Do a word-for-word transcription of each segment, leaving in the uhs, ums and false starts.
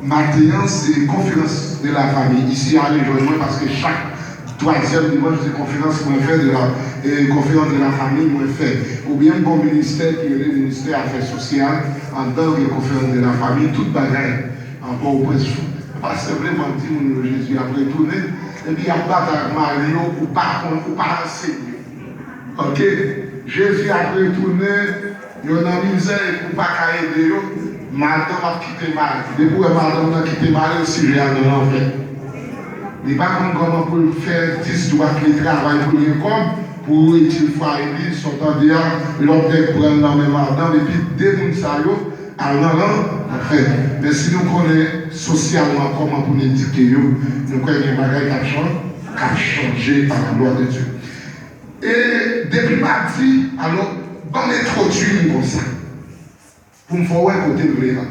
Maten an, se konferans de la fami. Isi a, ale jwenn mwen, paske chak twazyèm dimanch, se konferans mwen fè de la, e, konferans de la fami mwen fè. Oubyen m gon ministè ki rele ministè afè sosyal, anndan gen konferans de la fami, tout bagay an Pòtoprens. Pastè vle mwen di moun yo Jezi ap retounen, epi y ap batay ak mari yo, ou pa konn, ou pa ansenye. Ok? Jezi ap retounen, yo nan mizè epi ou pa ka ede yo. Madanm ap kite mari. Depi w wè madanm nan kite mari l, sijè a nan lanfè. Li pa konn kòman pou l fè dis dwat, li travay pou l gen kòb, pou l itil fwaye li, sa w tande a, lòt nèg pran l nan men madanm, epi de moun sa yo al nan lan-, lanfè. Men si nou konnen sosyalman kòman pou n edike yo, nou kwè gen bagay k ap chan-, k ap chanje a la glwa de Dye. E depi m ap di, alò, ban m entwodui m konsa, pou m fè w wè kote m vle a.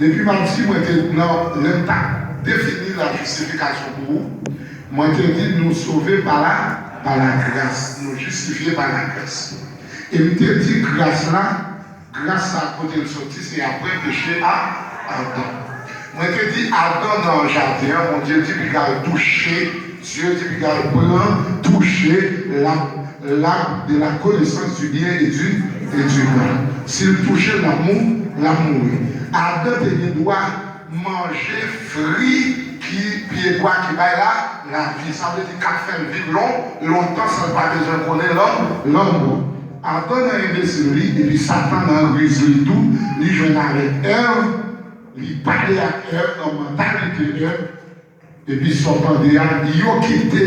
Depi m ap di, mwen te nan, lè m t ap defini la justification pou ou, mwen te di nou sove pa la, pa la grâce, nou jistifye pa la grâce. E m te di gras la, gras sa kote l soti, se apre peche a Adan. Mwen te di Adan nan jaden an, Bondye di piga l touche, Dye di piga l pran, touche la, l'arbre de la connaissance du bien et du, et du mal. Si l touche l, l ap mou-, l ap mouri. Adan te gen dwa manje fwi ki pyebwa ki bay la, lavi. Sa vle di k ap fè l viv lon-, lontan san l pa bezwen konnen lan-, lanmò. Adan nan enbesil li, epi Satan nan riz li tou, li jwenn avèk Èv, li pale ak Èv nan mantalite Èv, epi sa w tande a, yo kite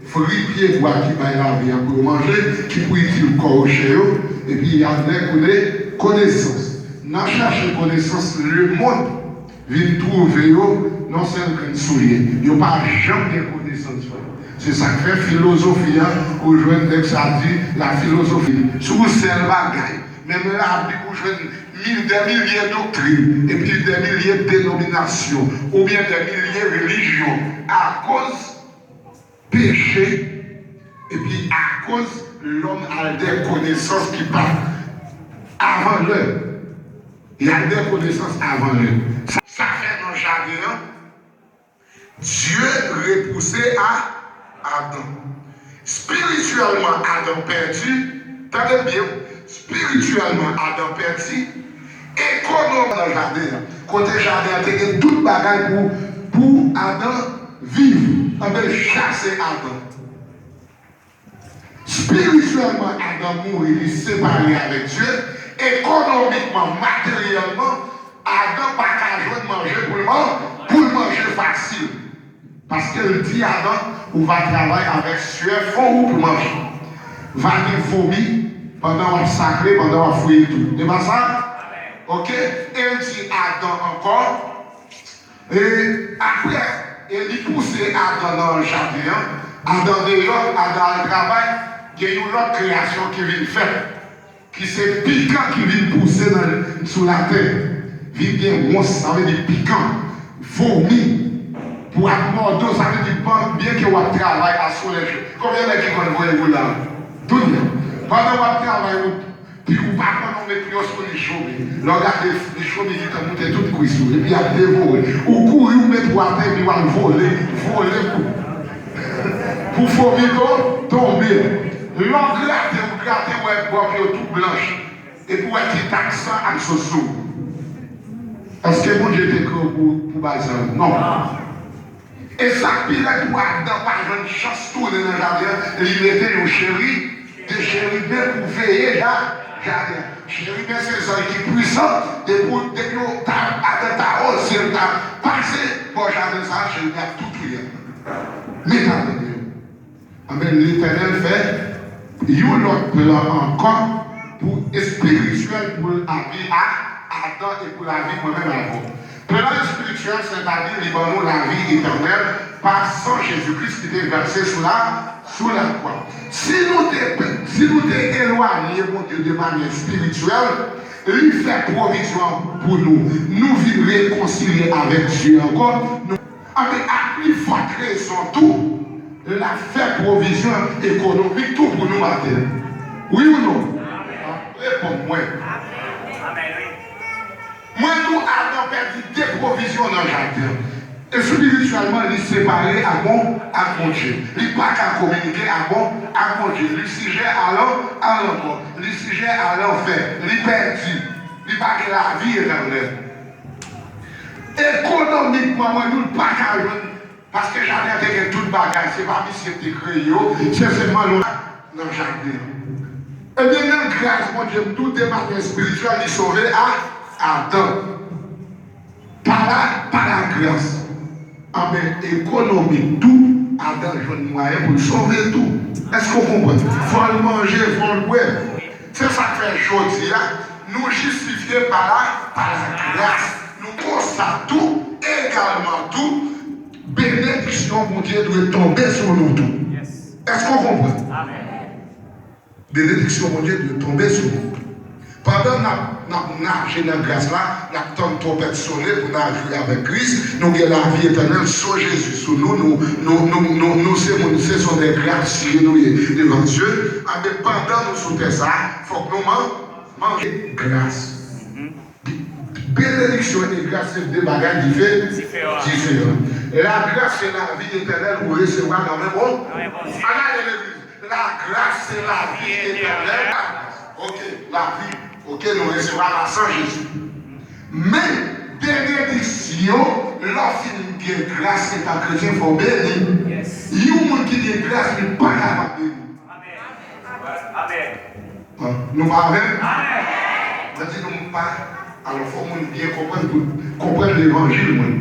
fwi pyebwa ki bay lavi a pou yo manje, ki pou itil kò yo, chè yo, epi y al nan kone-, konesans. Nan chache konesans, lemonn vin twouve yo nan sèl grenn soulye. Yo pa janm gen konesans vre. Se sa k fè filozofi a, ou jwenn nèg sa di la philosophie. Se yon sèl bagay. Menm Labib ou jwenn mil, dè milye doktrin, epi dè milye denominasyon, oubyen dè milye relijyon, akoz peche, epi akoz lòm al dè konesans ki pa avan lè. Y al dè konesans avan lè. Sa, sa fè nan jaden an, Dye repouse a Adan. Espirityèlman, Adan pèdi. Tande byen, espirityèlman, Adan pèdi. Ekonomi nan jaden an, kote jaden an te gen tout bagay pou, pou Adan viv. Anben, chase Adan. Espirityèlman, Adan mouri, li separe avèk Dye. Ekonomikman, materyèlman, Adan pa ka jwenn manje pou l man-, pou l manje fasil. Paske l di Adan, ou va travay avèk syè fwon ou pou manje. Va gen vomi pandan w ap sakre, pandan w ap fouye tou. E pa sa? Ok? E l di Adan ankò, e apre, e li pouse Adan nan jaden an. Adan deyò, Adan al travay, gen yon lòt kreyasyon ki vin fèt, ki se pikan ki vin pouse nan, sou latè. Vin gen wons, sa vle di pikan, vomi. Pou ap mòde w, sa vle di ban-, byen ke w ap travay a solèy cho. Konbyen nèg ki konn voye woulay? Tout nèg. Pandan w ap travay, ou, pi ou pa konn ou met pye w sou li chome. Lè w gade li chome, li tan moute tout kwis ou, epi ap devore. Ou kouri, ou met ou atè, epi w al vole, vole pou, pou vomi to-, tonbe. Lè w grate, ou grate, ou wè bò pye w tou blanch. Epi w wè ti tak san ap sot sou ou. Èske Bondye te kreye w pou, pou bagay sa yo? Non. E sa k pi rèd tou, Adan pa jwenn chans tounen nan jaden an, li mete yon cheri, de cheriben pou veye ja-, jaden an. Cheriben se zanj ki pwisan, depi w, depi w ta, Adan ta oze, l ta pase bò jaden sa a, cheriben ap tou touye l. Met Adan deyò. Anben, Letènèl fè yon lòt plan ankò pou espirityèl pou lavi a Adan e pou lavi mwen menm avè w. Plan espirityèl, sètadi li ban nou lavi etènèl pa san Jezi Kris ki te vèse sou la, sou lakwa. Si nou te, si nou te elwanye Bondye de manyè espirityèl, li fè pwovizyon pou nou, nou vin rekonsilye avèk Dye ankò, nou Anben, a pli fòt rezon tou, l ap fè pwovizyon ekonomik tou pou nou maten. Wi ou non? Reponn mwen. Mwen, nou, Adan pèdi de pwovizyon nan jaden an. Espirityèlman, li separe ak Bon, ak Bondye. Li pa ka kominike ak Bon, ak Bondye. Li sijè a lan, a lanmò. Li sijè a lanfè. Li pèdi. Li pa gen lavi etènèl. Ekonomikman, mwen, nou, l pa ka jwenn. Paske jaden an te gen tout bagay, se pa misye ki te kreye yo, se sèlman yon nan jaden an. Ebyen, nan gras Bondye, m tou de maten espirityèl, li sove a Adan. Pa la, pa la gras. Anben, ekonomik tou, Adan jwenn mwayen pou l sove tou. Èske w konprann? Fò l manje, fò l bwè. Se sa k fè jodi a, nou jistifye pa la, pa la gras. Nou konsa tou, egalman tou, benediksyon Bondye dwe tonbe sou nou tou. Èske w konprann? Benediksyon Bondye dwe tonbe sou nou. Pandan n ap, n ap naje nan gras la, n ap tann twonpèt sone pou n al jwi avèk Kris, nou gen lavi etènèl sou Jezi, sou nou, nou, nou, nou, nou, nou se moun, se son de grasye nou ye devan Dye. Anben, pandan nou sou tè sa a, fòk nou man-, manje gras. Benediksyon e gras se de bagay dife-, diferan. Diferan. Lagras se lavi etènèl ou resevwa nan men Bon-, nan men Bondye. Ann ale legliz. Lagras se lavi etènèl. Ok, lavi. Ok, nou resevwa la san Jezi. Men, benediksyon, lè w fin gen gras etan kretyen, fò w beni. Yon moun ki gen gras, li pa kapab beni. Amen. An, nou pa avè m? Mwen di nou m pa. Alò, fò moun byen konprann pou konprann levanjil mwen.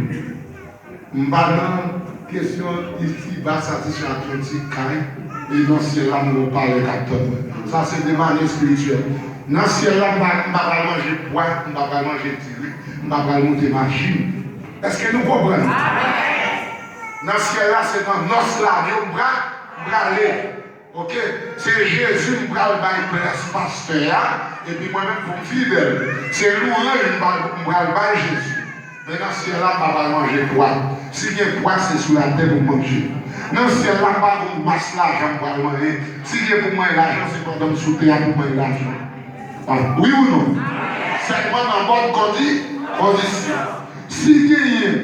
M pa nan kesyon isi ba, sa se sou Atlantik kay, e nan syèl la m gon palè k ap tann mwen. Sa se de manye espirityèl. Nan syèl la m pa, m pa pral manje pwa, m pa pral manje diri, m pa pral monte machin. Èske nou konprann? Nan syèl la se nan nòs la yo m pra-, m prale. Ok, se Jezi m pral bay plas pastè a, epi mwen menm pou m fidèl. Se louranj m pral, m pral bay Jezi. Men nan syèl la, m pa pral manje pwa. Si gen pwa, se sou latè pou m manje. Nan syèl la, m pa gon mas lajan m pral manyen. Si gen pou m manyen lajan, se pandan m sou tè a pou m manyen lajan. Ah, wi ou non? Sèlman nan bòn kondi-, kondisyon. Si genyen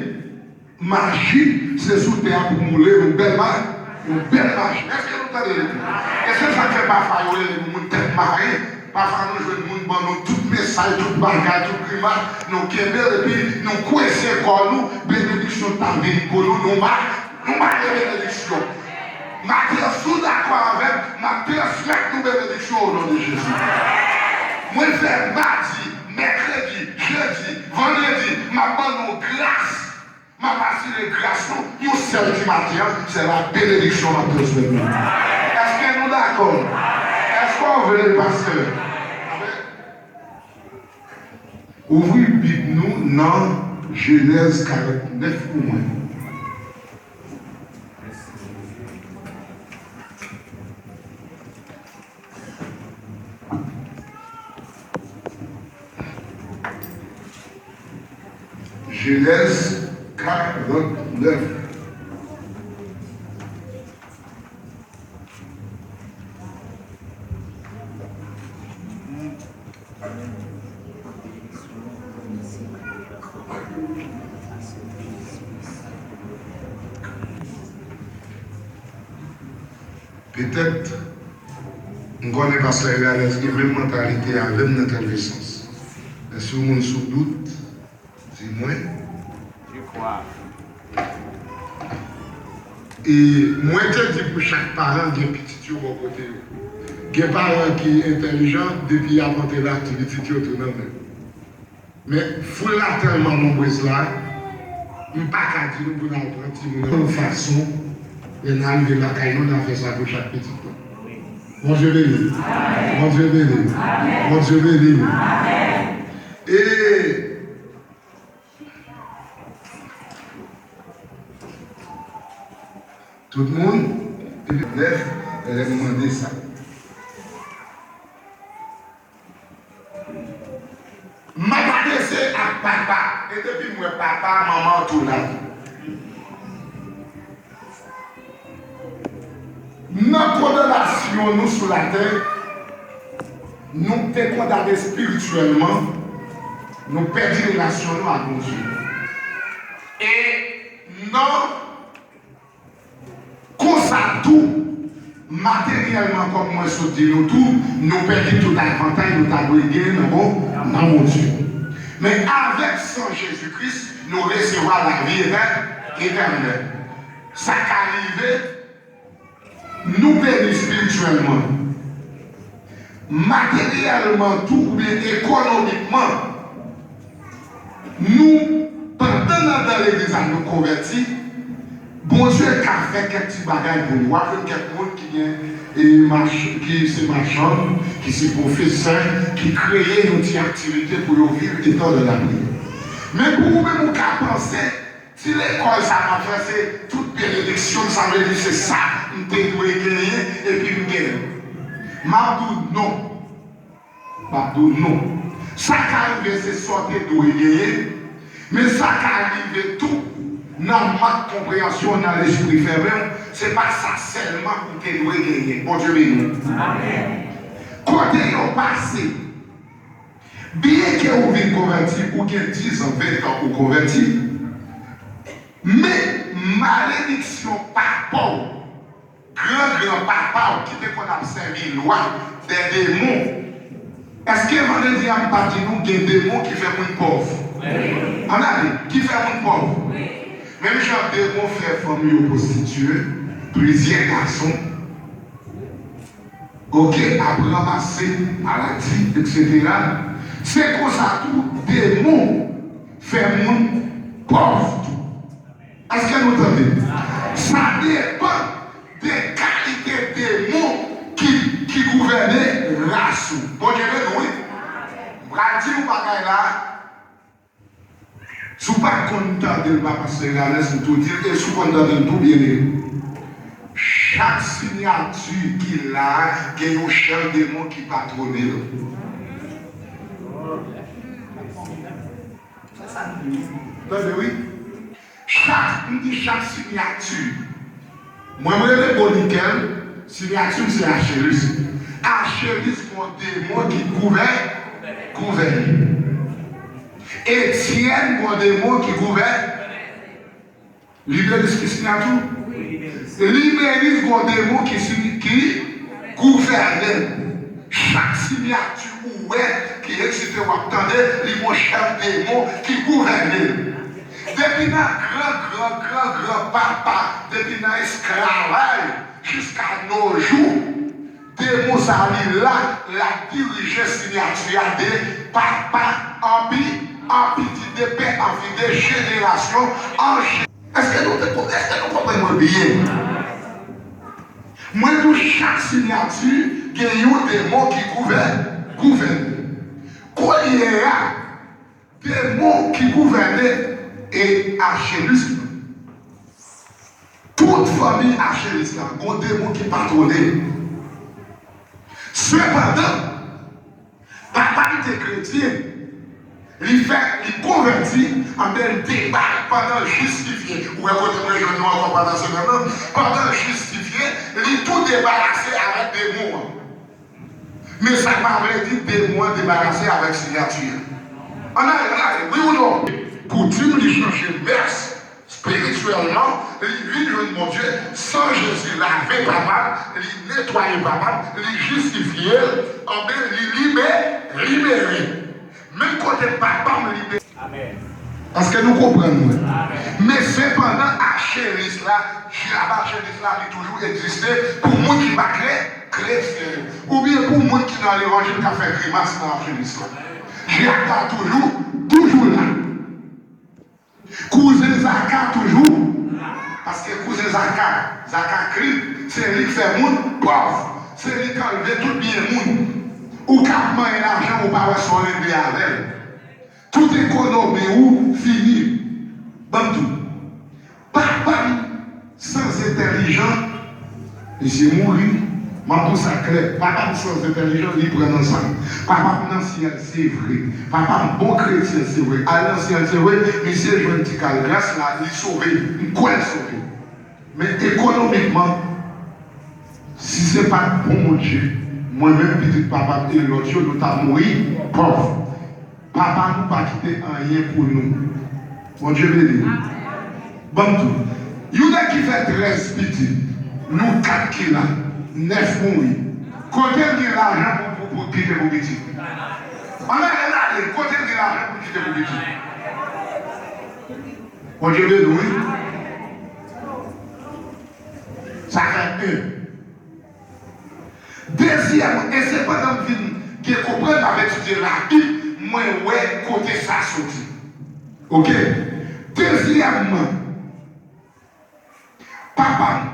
machin, se sou tè a pou moule yon bèl ma-, yon bèl machin. Èske nou tande legliz? E se sa k fè pafwa yo rele nou moun tèt mare. Pafwa nou jwenn moun ban nou tout mesaj, tout bagay, tout grimas, nou kenbe l epi nou kwese kò nou, benediksyon ta vin pou nou, nou ma-, nou mare benediksyon. Maten an, si w dakò avè m, m ap transmèt nou benediksyon o non de Jezi. Mwen fè madi, mèkredi, jedi, vandredi, m ap ban nou gras. M ap asire gras nou, yon sèl ti maten an, se la benediksyon m ap transmèt nou. Èske nou dakò? Èske w vle, pastè? Ouvri Bib nou nan Jenèz karannèf pou mwen. Jenèz karannèf. Petèt, m konnen pastè Egalès gen menm mantalite avè m nan kèlkesans. Men si yon moun sou dout, di mwen. E mwen te di pou chak paran gen pitit yo bò kote yo. Gen paran ki entèlijan, depi y ap antre la, ti pitit yo tou nan men. Men foul la tèlman nonbrez la, m pa ka di nou pou n al pran timoun nan yon fason, lè n arive lakay nou, n a fè sa pou chak pitit nou. Bondye beni. Bondye beni. Bondye beni nou. E tout moun, epi nèf, lè m mande sa. M ap adrese ak papa, e depi m wè papa, manman tou la. Nan kondanasyon nou sou latè, nou te kondane espirityèlman, Nou pèdi relasyon nou ak Bondye. E nan konsa tou, materyèlman, kòm mwen sot di nou tou, nou pèdi tout avantay nou ta dwe gen nan bon, nan Bondye. Men avèk san Jezi Kris, nou resevwa lavi etè-, etènèl. Sa ka rive, nou beni espirityèlman, materyèlman tou, oubyen ekonomikman. Nou, pandan n andan legliz la, nou konvèti, Bondye ka fè kèk ti bagay pou nou. W ap jwenn kèk moun ki gen, e, mach-, ki se machann, ki se pwofesè, ki kreye yon ti aktivite pou yo viv etan de lapriyè. Men pou ou menm, ou ka panse, ti lekòl sa m ap fè, se tout benediksyon m, sa vle di se sa m te dwe genyen, epi m genyen. M ap di w non. M ap di w non. Sa ka rive se sa w te dwe genyen, men sa ka rive tou nan mank konpreyansyon, nan lespri fèmen w, se pa sa sèlman ou te dwe genyen. Bondye beni w. Amèn. Kote yo pase, byenke ou vin konvèti, ou gen diz an, ven an ou konvèti, men malediksyon papa w, gran gran papa w ki te konn ap sèvi lwa dè demon. Èske vandredi a m pa di nou gen demon ki fè moun pòv? Ann ale, ki fè moun pòv? Menm jan demon fè fanm yo pwostitye, plizyè gason, oke, ap ranmase maladi, etsetera. Se konsa tou, demon fè moun pòv tou. Èske nou tande? Sa depann de kalite demon ki, ki gouvène ras ou. Bondye beni w, wi. M pral di yon bagay la. Si w pa konn tande l, pa pase lalès, m tou di l, e si w konn tande l tou, byen e. Chak siyati ki la a, gen yon chèf demon ki patwone l. Tande, wi. Chak, m di chak siyati. Mwen, m rele Bonikel, siyati m se Achelis. Achelis gon demon ki gouvè-, gouvène. Etyèn gon demon ki gouvè-, Liberis ki siyati w? Liberis gon demon ki si-, ki gouvène l. Chak siyati ou wè ki egziste w ap tande, li gon chèf demon ki gouvène l. Depi nan gran, gran, gran, gran papa, depi nan esklavaj jiska no jou, demon sa li la, l ap dirije siyati a de papa an pi, an piti, de pè an fi, de jenerasyon an je-, èske nou te kon-, èske nou konprann mwen byen? Mwen di w chak siyati gen yon demon ki gouvè-, gouvène. Kounye a, demon ki gouvène e Achelis. Tout fanmi Achelis la, gon demon ki patwone l. Sepandan, papa m te kretyen, li fè, li konvèti, anben l deba-, pandan l jistifye. Ou wè kote mwen jwenn nou ankò pandan semèn nan? Pandan l jistifye, li tou debarase avèk demon an. Men sa pa vle di demon an debarase avèk siyati a. Ann ale, ann ale, wi ou non? Koutim li chanje mès, espirityèlman, li vin jwenn Bondye, san Jezi lave papa l, li netwaye papa l, li jistifye l, anben li libe-, libere. Menm kote papa m libere. Amèn. Èske nou konprann mwen? Amèn. Men sepandan, Achelis la, dyab Achelis la, li toujou egziste pou moun ki pa kre-, kretyen yo, oubyen pou moun ki nan levanjil k ap fè grimas nan Achelis la. Dyab la toujou, toujou la. Kouzen Zaka toujou, paske kouzen Zaka, Zaka Klip, se li k fè moun pòv, se li k anlve tout byen moun. Ou k ap manyen lajan, ou pa wè sa w regle avè l. Tout ekonomi ou fini. Ban m di w, papa m sanzentèlijan, misye mouri. M ap di w sa klè, papa m sanzentèlijan, li pran nan sa. Papa m nan syèl, se vre. Papa m bon kretyen, se vre. Al nan syèl, se vre. Misye jwenn ti kal gras la, li sove. M kwè l sove. Men ekonomikman, si se pa t bon Bondye, mwen menm, pitit papa m e lòt yo, nou t ap mouri pòv. Papa nou pa kite anyen pou nou. Bondye beni nou. Ban m tou. Yon nèg ki fè trèz pitit, nou kat ki la, nèf mouri. Kote l gen lajan pou, pou, pou kite pou pitit? Ann ale, ann ale, kote l gen lajan pou kite pou pitit? Bondye beni nou, wi. Sa fè en. Dezyèm, e se pandan m vin gen konprann m ap etidye Labib, mwen wè kote sa soti. Oke? Dezyèmman, papa m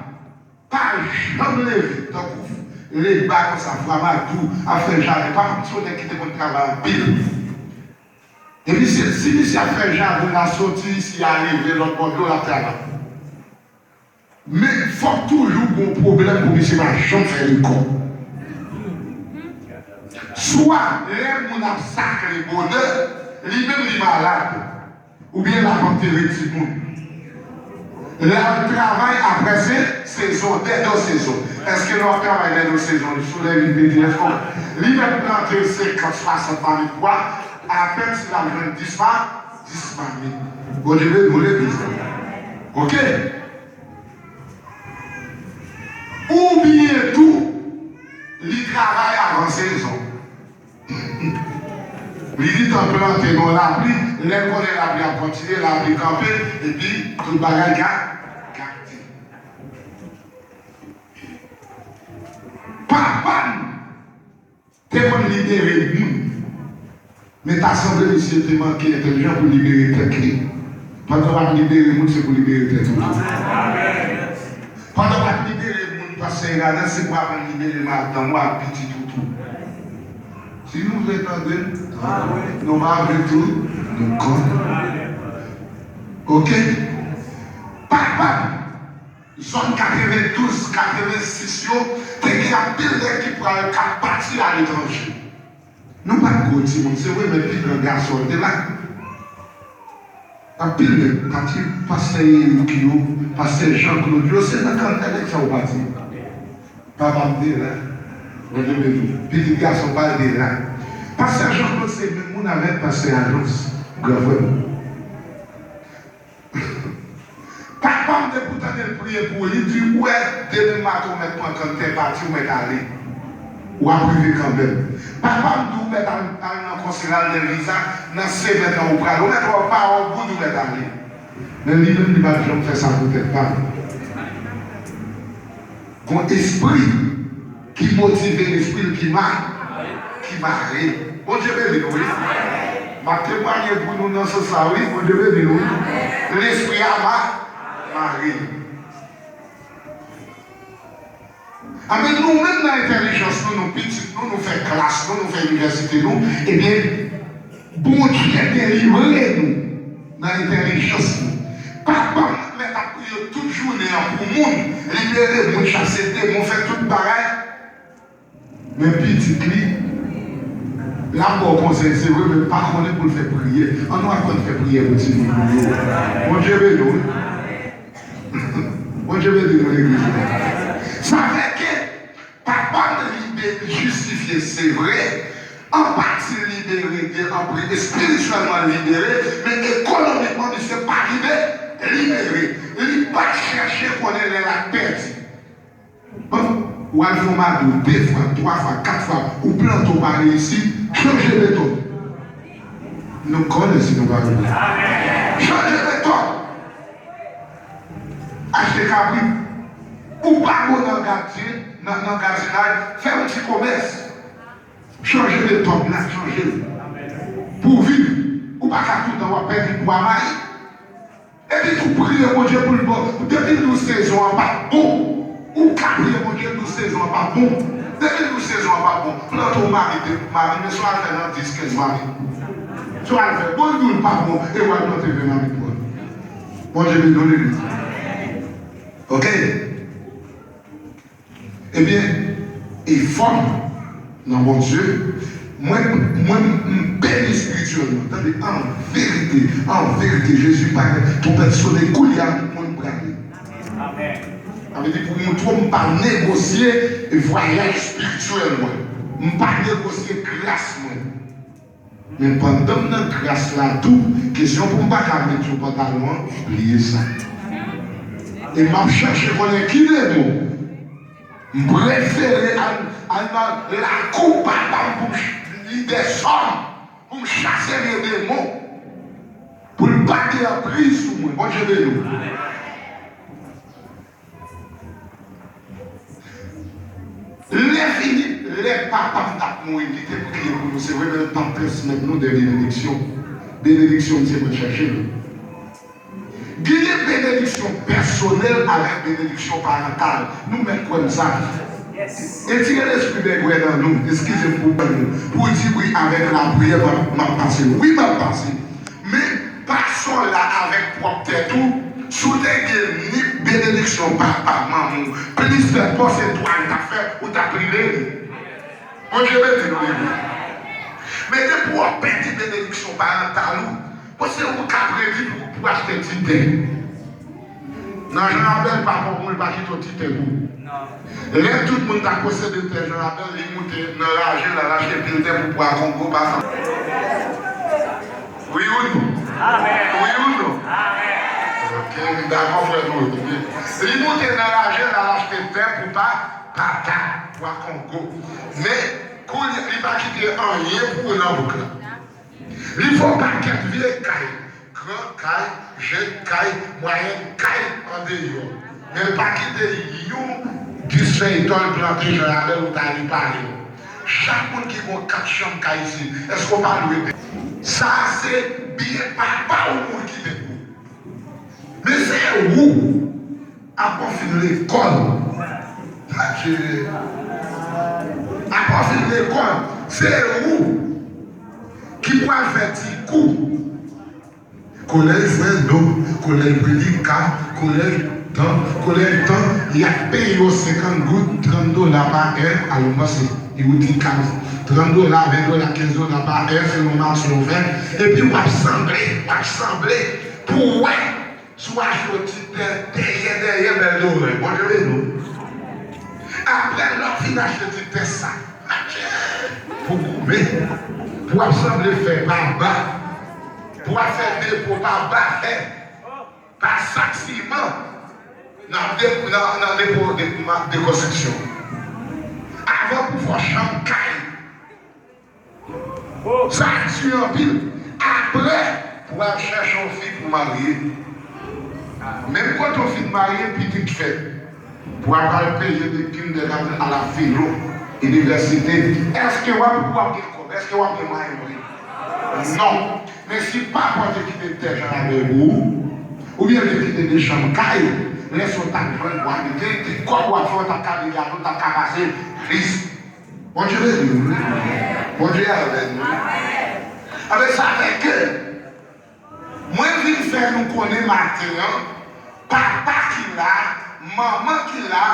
pa janm leve tankou leba konsa, fwa madou, ap fè jaden. Papa m se yon nèg ki te konn travay anpil. E misye, si misye ap fè jaden la, soti isi a, rive lòt bò dlo, l ap travay. Men fòk toujou gon pwoblèm pou misye pa janm fè lekòl. Swa lè moun ap sakle bonè, li menm li malad, oubyen l ap antere timoun. Lè l ap travay apre se sezon, dèdò sezon. Èske lè w ap travay dèdò sezon, solèy vin pete èske w, li mèt plante senkant, swasant mamit pwa, apèn si l ap jwenn dis ma, dis mamit. Bondye beni nou legliz la. Oke? Oubyen tou, li travay avan sezon. Li gentan plante nan lapli, lè l konnen lapli ap kontinye, lapli kanpe, epi tout bagay ga-, gate. Papa m te konn libere moun. Men ta sanble misye te manke entèlijan pou libere tèt li. Pandan w ap libere moun, se pou libere tèt ou tou. Pandan w ap libere moun, pastè Eradan, se pou aprann libere madanm ou ak pitit ou tou. Si nou vle tande m, nou pa vle tou, nou konn. Oke? Papa m, zòn katrevendouz, katrevensis yo, te gen anpil nèg ki pral, k ap pati aletranje. Nou pa t gwo timoun, se vre, men pi gran gason an te la. Anpil nèg, pati pastè Erik yo, pastè Jean Claude yo, se nan kantè nèg sa yo pati. Papa m te la. Bondye beni w. Pitit gason pa l te la. Pastè Jean Claude se menm moun avèk pastè Ajans, gran frè m. Papa m te pou tande l priye pou ou, li di, ou wè, demen maten ou mèt pran kanntè pati, ou mèt ale. W ap rive kanmenm. Papa m di ou mèt al, al nan konsila, al nan viza, nan semèn nan ou pral. Ou mèt wè pawòl bout ou mèt ale. Men li menm li pa t janm fè sa pou tèt pa l. Gon espri ki motive lespri l ki ma-, ki mare. Bondye beni nou, wi. M ap temwaye pou nou nan sans sa, wi. Bondye beni nou, wi. Lespri a ma-, mare. Anben, nou menm nan entèlijans nou, nou pitit nou, nou fè klas nou, nou fè inivèsite nou, ebyen, Bondye delivre nou nan entèlijans nou. Papa m mèt ap priye tout jounen an pou moun, libere moun, chase demon, fè tout bagay. Men pitit li, l ap ba w konsèy, se vre, men l pa konnen pou l fè priyè. Ann nou aprann fè priyè pou timoun nou yo. Bondye beni w, wi. Bondye beni nou, legliz la. Sa fè ke papa m libere, jistifye, se vre. An pati libere, gen anpil espirityèlman libere, men ekonomikman, misye pa libe-, libere. Li pa t chèche konnen lè l ap pèdi. Bon, w al fè yon madou de fwa, twa fwa, kat fwa, ou plante, ou pa reyisi, chanje metòd. Nou konnen si nou pa konnen. Chanje metòd. Achte kabrit. Ou pa bon nan gadyen, nan, nan gadinaj, fè yon ti komès. Chanje metòd la, chanje l. Pou w viv, ou pa ka toutan w ap pèdi bwa mayi. Epi tou priye Bondye pou l ba w. Depi l di w sezon an pa t bon, ou ka priye Bondye l di w sezon an pa t bon. Depi l di w sezon an pa t bon, plante yon mari, de mari, men sa w al fè nan dis, kenz mari. Sa w al fè, bon, l di w l pa bon, e w al plante ven mari pou w. Bondye beni w, legliz. Oke? Ebyen, e fò m nan Bondye, mwen, mwen, m beni espirityèlman. Tande, an verite, an verite, Jezi pa gen twonpèt sone koulye a, tout moun prale. Amèn. Sa vle di pou moutre w, m pa negosye vwayaj espirityèl mwen. M pa negosye gras mwen. Men pandan m nan gras la tou, kesyon pou m pa ka met yon pantalon an, bliye sa. E m ap chache konnen ki de mo m prefere al, al nan lakou papa m pou m ch-, li dezòd, pou m chase vye demon, pou l pa gen anpriz sou mwen. Bondye beni w. Lè fini, lè papa m t ap mouri, li te priye pou nou, se vre, men l pa t transmèt nou de benediksyon. Benediksyon, se mwen chèche l. Genyen benediksyon pèsonèl avèk benediksyon parantal. Nou mèt kwè m sa. Etire lespri bègwè nan nou, eskize m pou pran nou, pou di wi avèk lapriyè, m ap, m ap pase. Wi, m ap pase. Men, pase w la avèk pwòp tèt ou, si w te gen ni benediksyon papa, manman w, plis fè pase twa l t ap fè, ou t ap rive li. Bondye beni nou, legliz. Men depi w pèdi benediksyon parantal ou, bon, se ou k ap redi pou, pou achte ti tè. Nan Jan Rabèl, papa w mouri, pa kite w ti tè pou ou. Lè tout moun ta posede tè Jan Rabèl, li moute nan raje l, l al achte pil tè pou pwa Kongo, pa sa. Wi ou non? Wi ou non? Ok, m dakò, frè nou. Li moute nan raje l, l al achte tè pou pa, pata, pwa Kongo. Men, kounye, li pa kite anyen pou ou nan bouk la. Li fè w pakèt vye kay, gran kay, jenn kay, mwayèn kay andeyò. Men l pa kite yon dis fèy tòl plante Jan Rabèl ou ta repare l. Chak moun ki gon kat chanm kay isi, èske w pa lwe de? Sa a se byen papa w mouri kite pou ou. Men se ou, apre w fin lekòl, apre w fin lekòl, se ou ki pral fè ti kou. Kolèj Frè Do, kolèj Predika, kolèj tan, kolèj tan, y ap peye yo senkant goud, trant dola pa è, alò m panse, Iwouti Kaz, trant dola, ven dola, kenz dola pa è, selon mache w fè, epi w ap sanble, w ap sanble pou w wè si w achte yon ti tè dèyè, dèyè Bèl Dorè. Bondye beni w. Apre lè w fin achte ti tè sa, pou goumen, pou w ap sanble fè pa ba, pou w ap fè depo pa ba fè, pa sak siman, nan de-, nan, nan depo de, de konstriksyon. Avan pou fè w chanm kay, sa di anpil. Apre, pou w al chèche yon fi pou marye. Menm kote w fin marye, pitit fèt. Pou w al peye de kindergarten a la filo, inivèsite. Èske w ap, w ap gen kòb? Èske w ap gen mwayen vre? Non. Men si papa w te kite tè Jan Rabèl pou ou, oubyen l te kite de chanm kay, lè sa w t ap jwenn pou abite, ti kòb w ap fè, w t ap ka degade, w t ap ka pase plis. Bondye beni w, wi. Bondye avè nou, wi. Anben, sa fè ke mwen vin fè nou konnen maten an, papa ki la, manman ki la,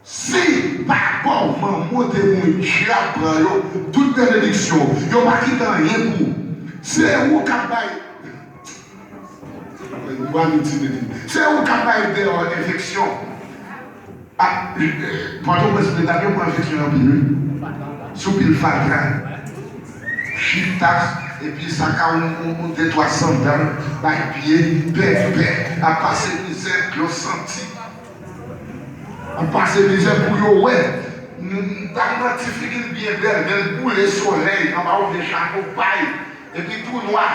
si papa w, manman w te mouri, dyab pran yo, tout benediksyon, yo pa kite anyen pou ou. Se ou k ap bay, m pral itilize, se ou k ap bay deyò enfeksyon. A, Pòtoprens, medam yo pran enfeksyon anpil, wi. Sou pil fatra. Chitas, epi sa ka yon, yon, yon de twa sandal, bay pye, pèpè, ap pase mizè, dlo santi. Ap pase mizè pou yo wè. M, m ta nan ti figi l byen bèl, men l boule solèy, anba yon vye chapo pay, epi tou nwa.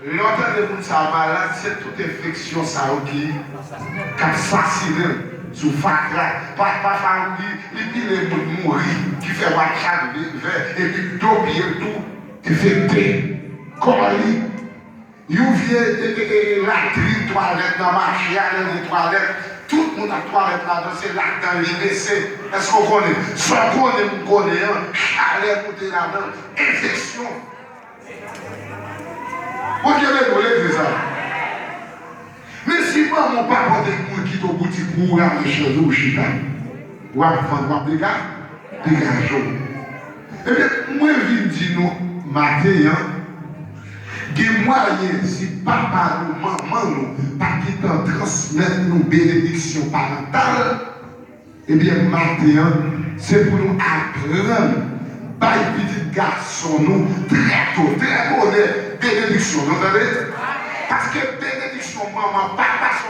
Lè w tande moun sa a malad, se tout enfeksyon sa yo ki, k ap sasinen l sou fatra. Pa, pa, pa, li, li pile moun mouri, ki fè WhatsApp vè, epi do pye l tou enfekte. Kò li, yon vye, e, e, e, latrin, twalèt nan mache a, nan de twalèt, tout moun ap twalèt ladan, se ladan li bese. Èske w konnen? Sa w konnen, m konnen an, chalè moute ladan, enfeksyon. Bondye beni w, legliz la. Men si manman w pa pote moun kite w boutik pou w rale chèz ou, ou chita. W ap vann, w ap dega-, degaje w. Ebyen, mwen vin di nou maten an, gen mwayen si papa nou, manman nou pa t gentan transmèt nou benediksyon parantal, Ebyen, maten an, se pou nou aprann Bay pitit gason nou trè to, trè bonè, benediksyon. Nou tande? Paske benediksyon manman, papa